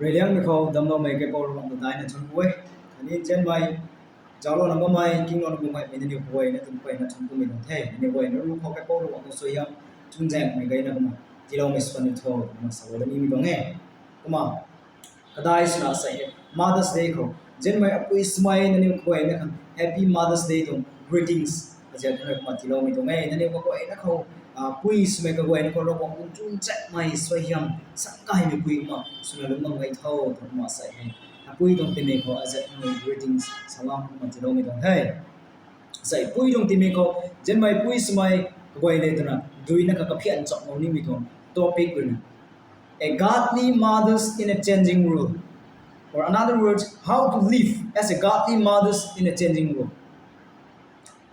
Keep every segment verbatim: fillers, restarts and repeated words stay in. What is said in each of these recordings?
Reyliangmei khou damcloumei Kaipouc Ravguangc ta daina thuanc ku e. Khatni nzianmei, zauclouna bammei, kinglouna bammei, mei nangniw kaguayna tuang mpeyna thuanc kumei tuang the. Nangniw guayna ruc khou Kaipouc Ravguangc tuang suaihiam, chuzaenghmei gayna kumna tiiloumei sw kan ni tho, kumna salou nimei tuang e. Kumna, kadai swna sa e, Mother's Day khou nzianmei apui swmei nangniw kaguayna khang Happy Mother's Day tuang greetings aziak nai kumna tiiloumei tuang e. Nangniw kaguayna khou, apui swmei kaguayna khou Ravguangc tuang chuzaenghmei suaihiam, sangkaymei pui kumna swna lungc bam gay tho, twna kumna sa e. Apui tuang timei khou aziak nai greetings, salam kumna tiiloumei tuang the. Sa e, pui tuang timei khou, nzianmei pui swmei kaguay le twna, duina kha kaphian chaplou nimei tuang topic ruina, A godly mothers in a changing world. Or in other words, how to live as a godly mothers in a changing world.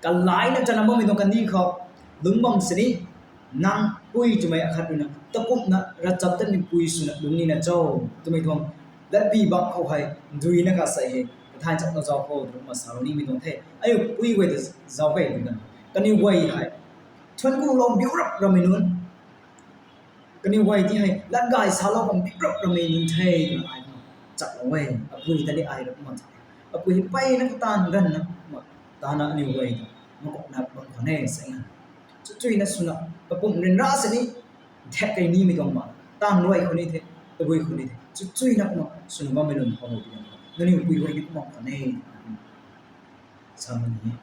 Kalaina tana bammei tuang kandih khou, lungc bam sini, nang pui twmei akhat ruina, takumhna ravchaptatmei pui swna lungc nina cho, twmei tuang, latbi bak khou hei, duina kha sa e, kathan chapna zauc khou, twna kumna salou nimei tuang the. Aniu pui guay ta zauc key twna, kaniw guay hei, thuanc kulou biu rap ramei nunc, kaniw guay ti hei, latgay salou khang biu rap ramei nunc the, twna ai kumna chaplou e, apui ta ni ai rap kumna the. Apui hei mpeyna kataanv ganvna, kumna, tana aniw guay ta, makumna bam khwan e, sa e. Chuchuina swna, kapumc ryanra sini, thak key nimei tuang ma, taanv ruai khou ni the, tabui khou ni the, chuchuina kumna, swna bammei nunc khou, nangniw pui guay ni kumna khwan e, sa ni e.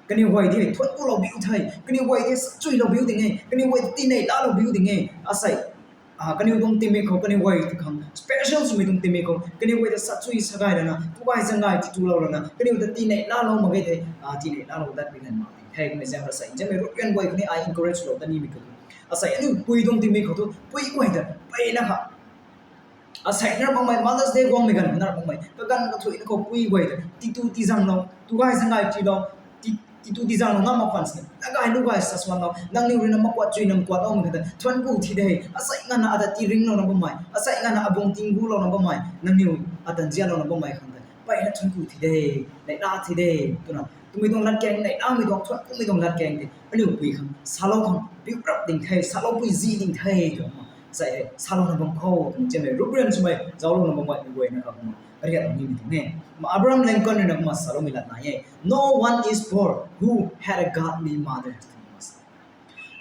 Kaniw guay ti hei thuanc kulou biu the, kaniw guay ti sachuilou biu ding e, kaniw guay ti tinei lalou biu ding e, asei, kaniw tuang timei khou, kaniw guay ti khang special swmei tuang timei khou, kaniw guay ta sachui sa gay lana, tu gay zang gay ti tulou lana, kaniw ta tinei lalou mak ge the, tinei lalou dat pi kan mak the. Hei kummei zaeng asei, nzianmei rupian guay khou ni ai encourage lou dat nimei khou, asei aniu pui tuang timei khou thu, pui guay ta, mpeyna kha asei nar makmei Mother's Day guangmei ganv nar makmei, kaganv kathuina khou pui guay ta, titu tizanglou, tu gay zang gay tilou, ti, titu tizanglou ngam mak khwan sini, latgay lu gay sa swanlou, nangniw ruina makuat chuina makuatloumei khang ta, thuanc ku thi de, asei nganvna ata tiringlouna bammei, asei nganvna abung tinggulouna bammei, nangniw ata nzianlouna bammei khang ta, mpeyna thuanc ku thi de, neihla thi de, twna, twmei tuang latkaeng, neihlamei tuang, thuanc kumei tuang latkaeng tei, aniu pui khang, salou khang, biu rap ding the, saloupui zi ding the, twna, sa e, salouna bam khou, twna nzianmei rupian swmei, zauclouna bammei, mei guayna kha kumna, kariatlou nimei tuang e. Kumna Abraham Lincoln ruina kumna saloumei lat nai e. No one is poor who had a godly mother.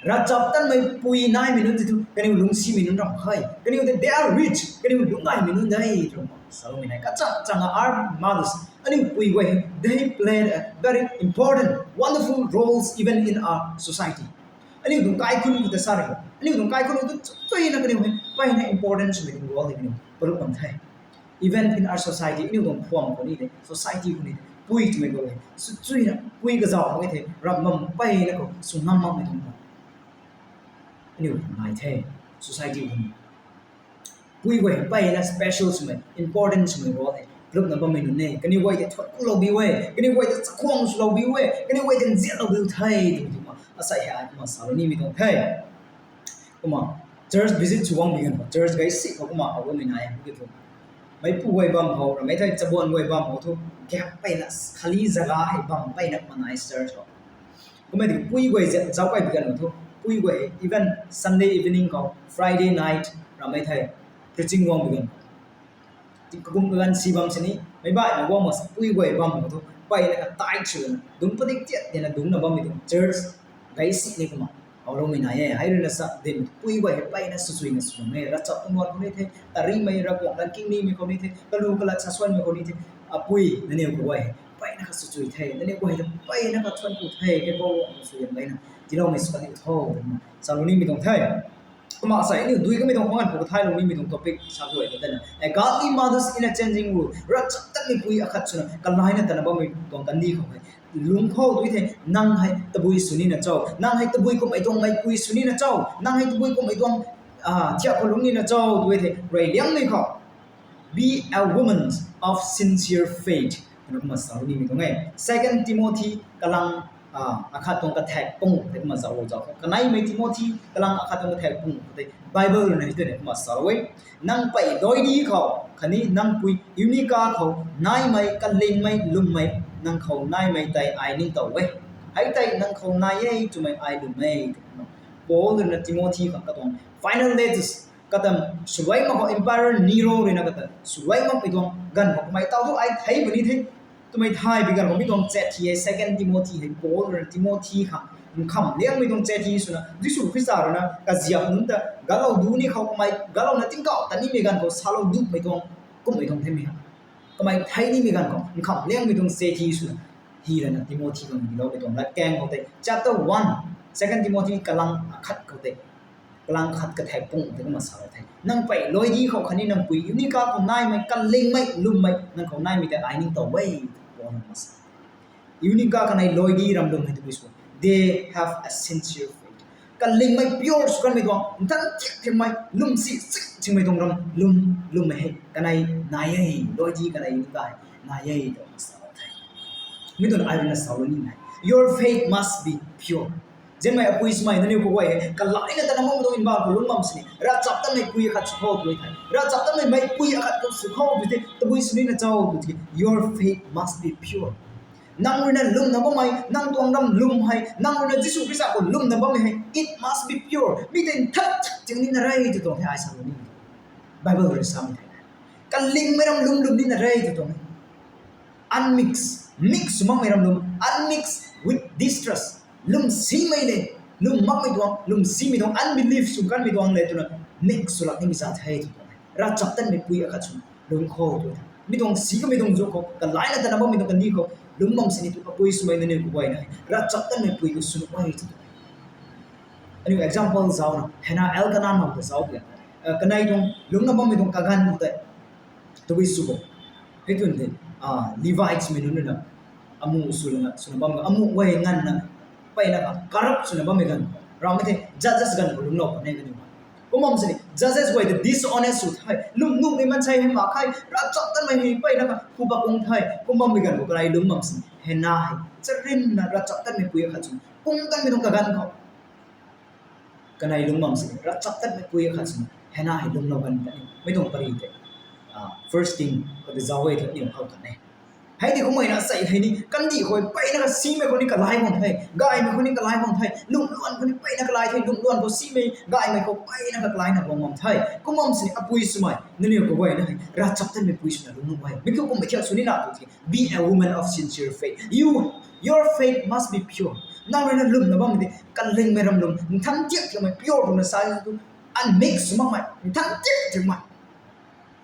Ravchaptatmei pui naimei nunc ti thu, kaniw lungcsimei nunc ram khe. Kaniw ta they are rich, kaniw lungcgaymei nunc de, twna saloumei nai. Kachang chang a our mothers, aniu pui guay, they played a very important, wonderful roles even in our society. Aniu tuang kaikhun khou ta sa ri, aniu tuang kaikhun khou tu chuina kaniw hei, mpeyna important swmei tuang role hei kaniw parup bam the. Even in our society, aniu tuang phuam khou ni de, society khou ni de, pui twmei khou hei, swchuina, pui kazauh mak e the, ram bam mpeyna khou, sw ngam makmei tuang, aniu nai the, society khou ni. Pui guay hei mpeyna special swmei, important swmei role hei, lupna bammei nunc e, kaniw guay tei thuanc kulou biu e, kaniw guay tei chakhwang swlou biu e, kaniw guay tei nzianlou biu the, twmei tuang ma, asei hei ai kumna salou nimei tuang the. Kumna, church visit sw guang bi ganv khou, church gay si khou kumna how bammei nai e, ki thu. Meipu guay bam khou, ramei thei chabuan guay bam khou thu, gap mpeyna, khali zaga hei bam mpeyna kumna nai church khou. Kummei tiki pui guay zauc kai bi ganv khou thu, pui guay even Sunday evening khou, Friday night, ramei thei preaching guang bi ganv khou, kakum kaganv si bam sini, meic baihmei guang mak sa pui guay bam khou thu, mpeyna kha tight swna, dungc padik tiat dina dungcna bammei tuang church gay si ni kumna, howloumei nai e, hei ruina sa, din pui guay hei mpeyna swchuina sw bam e, ravchap tuang luan khou ni the, tarimei, Ravguangc lat kingmimei khou ni the, kalu kalat sasuanmei khou ni the, apui, nangniw kaguay hei mpeyna kha swchui the, nangniw guay ta mpeyna kha thuanc ku the, Kaipouc Ravguangc swliam gayna tiiloumei sw kan diu tho, twna salou nimei tuang the. Kumna sa aniu dui kamei tuang khwang ganv khou kathaylou nimei tuang topic sa guay ta dana, a godly mothers in a changing world. Ravchaptatmei pui akhat swna kalaina tana bammei tuang kandih khou hei, lungc khou tu thei, nang hei tabui sw nina cho, nang hei tabui kummei tuang meipui sw nina cho, nang hei tabui kummei tuang thiak khou lungc nina cho tu thei, reyliangmei khou, be a woman of sincere faith, twna kumna salou nimei tuang e. Second Timothy kalang akhat tuang kathak pung tei kumna zauclou zauc khou, kaneimei Timothy kalang akhat tuang kathak pung tei Bible ruina hei twna kumna salou e. Nang pei Loidi khou khatni nang pui Eunika khou naimei kalingmei lwmmei nang khou naimei tei ai ningtow e. Hei tei nang khou nai e twmei ai lwm e, twna Paul ruina Timothy khang katuang final letters Kata swluai mak khou Emperor Nero ruina kata swluai makmei tuang ganv khou kamei taw thu ai thei puni the twmei thay bi ganv khou mi tuang chat thi e, Second Timothy hei Paul ruina Timothy khang nkham liangmei tuang chat thi swna Jisu Khrista ruina kaziap nunc ta galou du ni khou kamei galouna tingkauh ta nimei ganv khou salou dumei tuang kumhmei tuang themei ha. Kamei thei nimei ganv khou nkham liangmei tuang chat thi swna hi lana Timothy khang tiloumei tuang latkaeng khou tei chapter one, Second Timothy kalang akhat khou tei kalang khat kathak pung tei kumna sa the. Nang pei Loidi khou khatni nang pui Eunice khou naimei kalingmei lwmmei nang khou naimei tei ai ningtow e, Paul na sa. Eunice kanei Loidi ram lwm hei tabui sw, they have a sincere faith. Kalingmei pure sw kanmei tuang nthan tiak thiakmei lwm si sik thingmei tuang ram lwm lwmmei hei kanei nai e, Loidi kanei Eunice hei nai e twna sa the. Mi tuang ai ruina salou ni nai, your faith must be pure. Zianmei apui swmei nangniw khou guay hei kalaina tana makmei tuang inbal khou lungc bam sini ravchaptatmei pui akhat sw khou tw the. Ravchaptatmei meipui akhat khou sw khou tw the tabui sw nina cho tw the, your faith must be pure. Nang ruina lwmna bammei nang tuang ram lwm hei, nang ruina Jisu Khrista khou lwmna bammei hei it must be pure. Mi tei nthan tiak ting nina re tw tuang the ai salou ni. Bible rui samei the, kalingmei ram lwm lwm nina re tw tuang e. Unmixed, mix sw makmei ram lwm, unmixed with distrust. Lwm simei le, lwm makmei tuang, lwm simei tuang, unbelief sw kanmei tuang le twna mix sw lak nimei za the tw tuang e. Ravchaptatmei pui akhat sw lungc khou tw the. Mi tuang si kamei tuang zu khou kalaina tana makmei tuang kandih khou lungc bam sini tw apui swmei nangniw khou guayna hei ravchaptatmei pui khou sw nuh e tw tuang e. Aniu example zauc na Hannah Elkanah mam ta zauc e. Kanei tuang lungcna bammei tuang kaganv khou tei tabui sw bo. Hei twn the, Levites mei nunc ruina amu sw lana swna bam, amu guay nganvna mpeyna kha corrupt swna bammei ganv, ramei the judges ganv khou lungclou kan e kaniw. Kum bam sini judges guay ta dishonest sw the, lwm nuhmei maansei hei mak khe, ravchaptatmei hei mpeyna kha phu pat kung the. Kum bammei ganv khou kanei lungc bam sini Hannah hei charynna ravchaptatmei pui akhat sw kung kanmei tuang kaganv khou kanei lungc bam sini ravchaptatmei pui akhat sw Hannah hei lungclou kan e. Mi tuang pary tei First King khou tei zauc e tw aniu how kan e. Hei di kummei na sei hei ni kandih khou mpeyna kha simei khou ni kalai bam the, gaymei khou ni kalai bam the, lungc luan khou ni mpeyna kalai the, lungc luan khou simei gaymei khou mpeyna kha kalaina bam bam the. Kum bam sini apui swmei nangniw khou guayna hei ravchaptatmei pui swna lungc nuh e. Mi kiu kummei thiak sw nina tw the, be a woman of sincere faith. You, your faith must be pure. Nang ruina lwmna bammei tei kalingmei ram lwm, nthan tiak thiakmei pure twna sa tu, unmixed sw makmei, nthan tiak thiakmei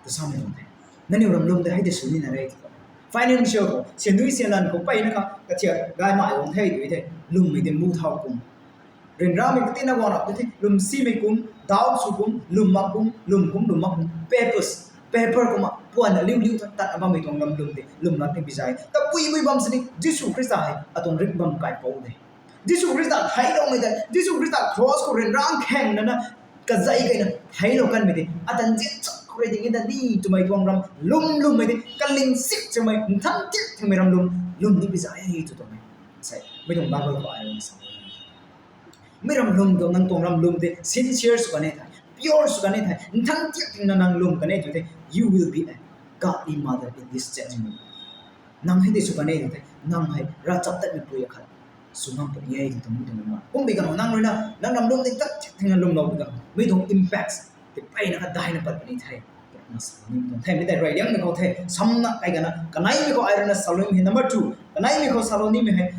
ta samei tuang the. Nangniw ram lwm tei hei tei sw nina re tw tuang e. Financial khou, siandui sianlan khou mpeyna kha kathiak gaymei guang the tw the, lwmmei tei mu thau kum, ryanramei katina guang rap tw the, lwm simei kum, dau sw kum, lwm mak kum, lwm kum, lwm mak kum, papers, paper kumna puanna liu liu tha tatna bammei tuang ram lwm tei lwm lat ni bi zai. Tapuimei bam sini Jisu Khrista hei atuang ringh bam kaipouc de. Jisu Khrista theiloumei tei, Jisu Khrista cross khou ryanra khang nana kazei keyna theilou kanmei tei atan zian chak khou rui ding e ta ni twmei tuang ram lwm lwmmei tei kaling sik chamei nthan tiak thiakmei ram lwm lwm ni bi zai e tw tuang e. Sei mei tuang Bible khou ai rui sa mei ram lwm tuang, nang tuang ram lwm tei sincere sw kan e thei, pure sw kan e thei, nthan tiak thingna nang lwm kan e tw the, you will be a godly mother in this changing world. Nang hei tei sw kan e tw the, nang hei ravchaptatmei pui akhat sw ngam puni e tw tuang mi tuang ma. Kum bi kan nang ruina nang ram lwm tei nthan tiak thingna lwmlou bi kan mei tuang impact tei mpeyna kha daina pat puni the. Twna sa ni tuang themei tei rey liangmei khou the, samna kai kana kaneimei khou ai ruina salou nimei hei number two, kaneimei khou salou nimei hei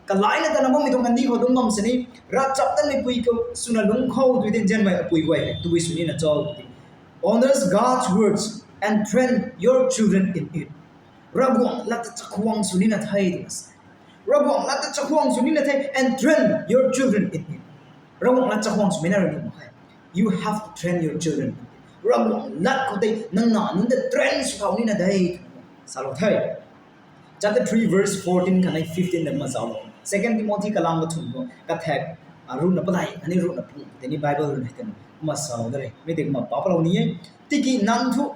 kalaina tana bammei tuang kandih khou lungc bam sini ravchaptatmei pui khou swna lungc khou tw the, zianmei apui guay hei tabui sw nina cho tw the, honors God's words and train your children in it. Ravguangc lat ta chakhwang sw nina the twna sa. Ravguangc lat ta chakhwang sw nina the, and train your children in it. Ravguangc lat chakhwang swmei na rui nuh mak khe. You have to train your children. Ravguangc lat khou tei nang na nunc ta train sw thau nina de. Salou the. Chapter three verse fourteen khatni fifteen ta kumna zauclou. Second Timothy kalang kathumh khou kathak, ruhna padeih khatni ruhna pung tei ni Bible rui na tei kumna salou de re. Mi tei kumna paplou ni e. Tiki nang thu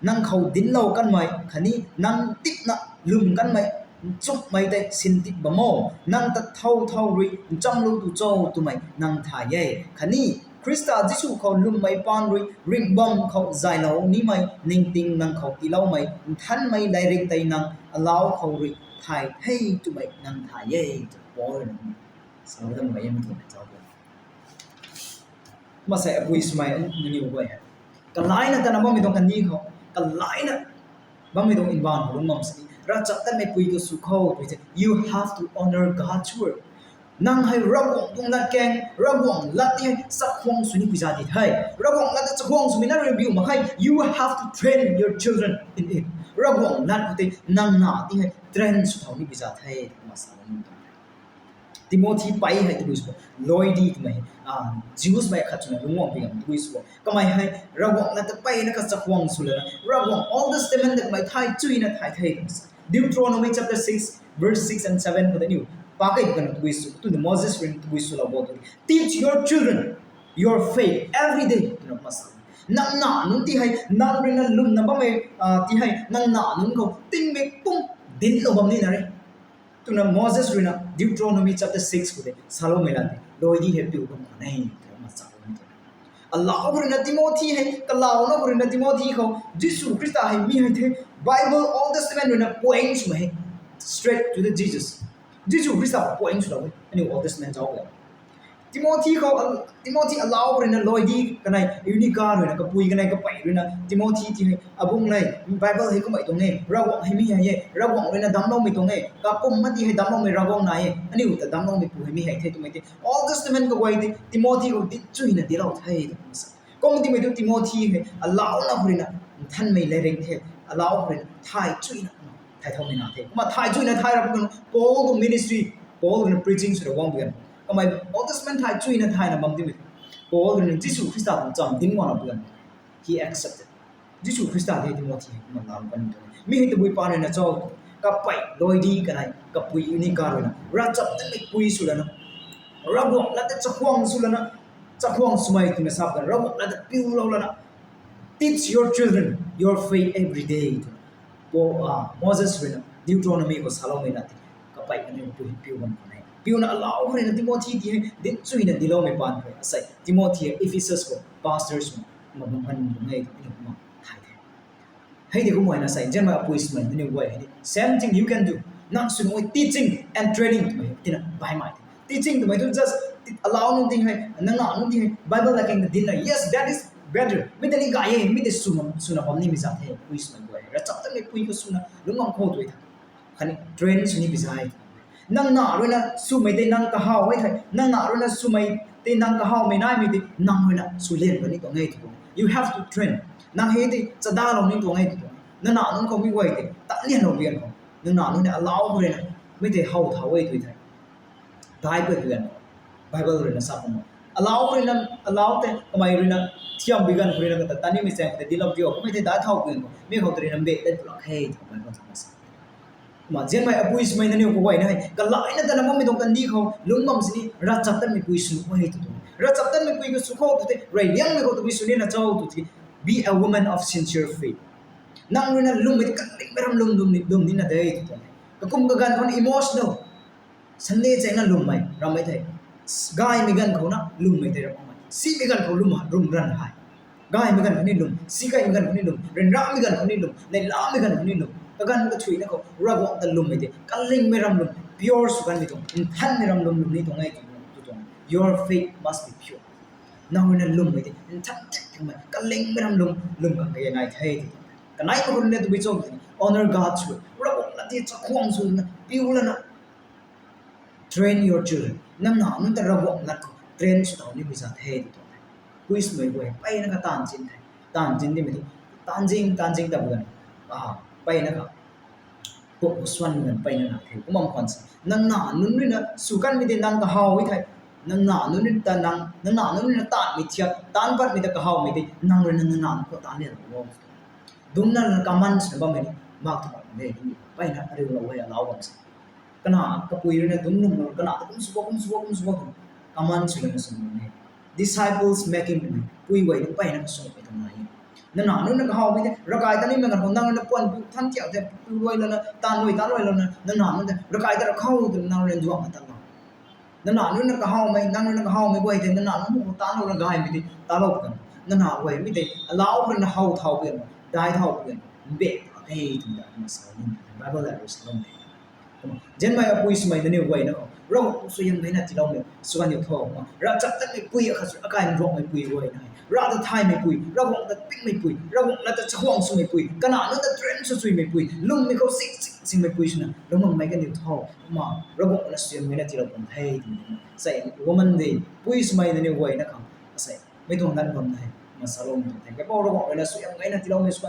nang khou dinclou kanmei khatni nang tipna lwm kanmei nchumhmei tei sintip bam o. Nang ta thow thow rui nchamlou tu cho twmei nang thay e. Khatni Khrista Jisu khou lwmmei paan rui ringh bam khou zaylou nimei ningting nang khou tiiloumei nthanmei lairik tei nang alau khou rui thay the twmei nang thay e tw Paul rui na salou dat mak e mi tuang e. Masei apui swmei nangniw guay hei, kalaina tana bammei tuang kandih khou, kalaina bammei tuang environment khou lungc bam sini, ravchaptatmei pui khou sw khou tw se, you have to honor God's word. Nang hei Ravguangc tuang latkaeng, Ravguangc lat ti hei chakhwang sw ni pui za di the. Ravguangc lat ta chakhwang swmei na rui biu mak khe, you have to train your children in it. Ravguangc lat khou tei nang na ti hei train sw thau ni pui za the, twna sa bam tuang the. Timothy pei hei tabui sw, Loidi twmei, Jews mei khat swna lungc bam pui ganv tabui sw, kamei hei Ravguangc lat ta peyna kha chakhwang sw lana, Ravguangc Old Testament ta kamei thay chuyna thay the, twna sa. Deuteronomy chapter six, verse six and seven khou tei aniu pa kei ganv tabui sw, twna Moses rui tabui swlou bo tu, teach your children your faith every day, twna kumna sa. Nang na nunc ti hei, nang ruina lwmna bammei ti hei nang na nunc khou tingmik pum dinclou bam nina re, twna Moses ruina Deuteronomy chapter six khou tei saloumei lat tei Loidi hei piu bam khwan e, twna kumna sa bam tuang. Alau khou ruina Timothy hei, kalauna khou ruina Timothy khou Jisu Khrista hei mi hei the, Bible Old Testament ruina point swmei hei, straight to the Jesus. Jisu Khrista point swlou e aniu Old Testament zauc e. Timothy khou, Timothy alau khou ruina Loidi kanei Eunika ruina kapui kanei kapey ruina Timothy ti hei, abung le, Bible hei kummei tuang e, Ravguangc hei mi hei e, Ravguangc ruina damcloumei tuang e, kapumc ma ti hei damcloumei Ravguangc nai e, aniu ta damcloumei pu hei mi hei the twmei tei Old Testament kaguay tei Timothy khou dincchuina dinclou the, twna sa. Kum timei tu Timothy hei alauna khou ruina nthanmei latrik the, alau khou ruina thay chuyna thay thaumei na the. Kumna thay chuyna thay rap kan Paul tuang ministry, Paul ruina preaching swna guang pui ganv, kamei Old Testament thay chuyna thayna bam timei, Paul ruina Jisu Khrista tuang cham dinc guangna pui ganv, he accepted. Jisu Khrista tei Timothy kumna lau kan tu, mi hei tabui pa ruina cho, kapey Loidi kanei kapui Eunika ruina ravchaptatmei pui sw lana, Ravguangc lat ta chakhwang sw lana, chakhwang swmei twna sa kan Ravguangc lat ta piulou lana, teach your children your faith every day, twna Moses ruina Deuteronomy khou saloumei lat tei kapey kaniw kapui hei piu bam khwan e. Piuna alau khou ruina Timothy ti hei dincchuina dincloumei paan khou asei Timothy hei Ephesus khou pastor swna kumna bam kan tuang e, twna kumna thay the. Hei di kumna na sei, nzianmei apui swmei nangniw guay hei di same thing you can do. Nang sw nunc e teaching and training twmei hei tina baihmei the. Teaching twmei tu just alau nunc ting hei, nang na nunc ting hei Bible latkaeng ta dincna, yes, that is better. Mi tei ni gay e, mi tei swna bam nimei za the, apui swmei guay. Ravchaptatmei pui khou swna lungc bam khou tw e tha. Khatni train sw ni pui za e. Nang na ruina swmei tei nang kahaw e thei, nang na ruina swmei tei nang kahawmei naimei tei nang ruina swlian puni tuang e tw tuang. You have to train. Nang hei tei chadalou ni tuang e tw tuang. Nang na nunc khou mi guay tei talianlou bian khou, nang na nunc ni alau khou ruina mi tei how thau e tw thei, dai pat bian khou, Bible ruina sa pun, alau khou ruina, alau tei kamei ruina thiam bi ganv khou ruina kata tanimei chaeng khou tei dinclou dio, kamei tei dai thau bian khou mi khou tei ruina mbe tei pulak he tw Bible ruina sa. Kumna nzianmei apui swmei nangniw kaguayna hei kalaina tana bammei tuang kandih khou lungc bam sini ravchaptatmei pui sw nunc e tw tuang. Ravchaptatmei pui khou sw khou tw tei reyliangmei khou tabui sw nina cho tw tei, be a woman of sincere faith. Nang ruina lwmmei tei kalingmei ram lwm, lwm nina de tw tuang. Kakum kaganv khou na emotional, Sunday chaeng na lwmmei rammei thei, gaymei ganv khou na lwmmei tei rammei, simei ganv khou lwm, lwm ranv hei. Gaymei ganv khou ni lwm, sikaimei ganv khou ni lwm, ryanramei ganv khou ni lwm, neihlamei ganv khou ni lwm, kaganv kathuina khou Ravguangc ta lwmmei tei kalingmei ram lwm, pure sw kanmei tuang nthanmei ram lwm lwm ni tuang e tw tuang. Your faith must be pure. Nang ruina lwmmei tei nthan thakmei kalingmei ram lwm, lwm kan kage nai the tw tuang. Kanei ma khou ruina tabui cho, honor God's word. Ravguangc lat tei chakhwang sw lana, piu lana, train your children. Nang na nunc ta Ravguangc lat khou train sw thau ni pui za the tw tuang. Apui swmei guay peyna kha taanv chin the. Taanv chin timei tu, taanv zing, taanv zing ta bu ganv, peyna kha, kum khou swan ganv peyna na the. Kumna khwan sa, nang na nunc ruina sw kanmei tei nang kahaw e thei, nang na nunc ruina ta nang, nang na nunc ruina taanvmei thiak, taanv patmei ta kahawmei tei nang ruina nang na nunc khou taanv lian o. Dungcna command swna bammei ni mak tu mak de, peyna ariulou e alau bam se. Kana kapui ruina dungc nunglou, kana ta kum sw bo, kum sw bo, kum sw bo, twna command sw lana sw nunc e. Disciples making twmei pui guay ni peyna kaswmei tuang nai e. Nang na nunc na kahawmei tei ravkai ta nimei ganv khou nang ruina puan pu than tiak tei pu luai lana, taanv luai, taanv luai lana, nang na nunc tei ravkai ta rakhou twna nang ruina nduangna tanlou. Nang na nunc na kahawmei, nang ruina kahawmei guay tei nang na nunc khou taanvlou na gaymei tei taanvlou pui ganv, nang na guay mi tei alau khou ruina how thau pui ganv, dai thau pui ganv, mbak e twna sa ni Bible lat rui saloumei. Zianmei apui swmei nangniw guayna khou Ravguangc suaihiam gayna tiiloumei sw kan diu tho. Ravchaptatmei pui akhat sw akai nruangmei pui guayna hei, Rav ta thaymei pui, Ravguangc ta pingmei pui, Ravguangc na ta chakhwang swmei pui, kanac nunc ta train sw suimei pui, lwmmei khou sing sing singmei pui swna lungc makmei kan diu tho. Kumna Ravguangc na suaihiam gayna tiilou bam the twmei sa, woman de, pui swmei nangniw guayna khang asei mei tuang ganv bam the. Kumna saloumei tuang the, Kaipouc Ravguangc rui na suaihiam gayna tiiloumei sw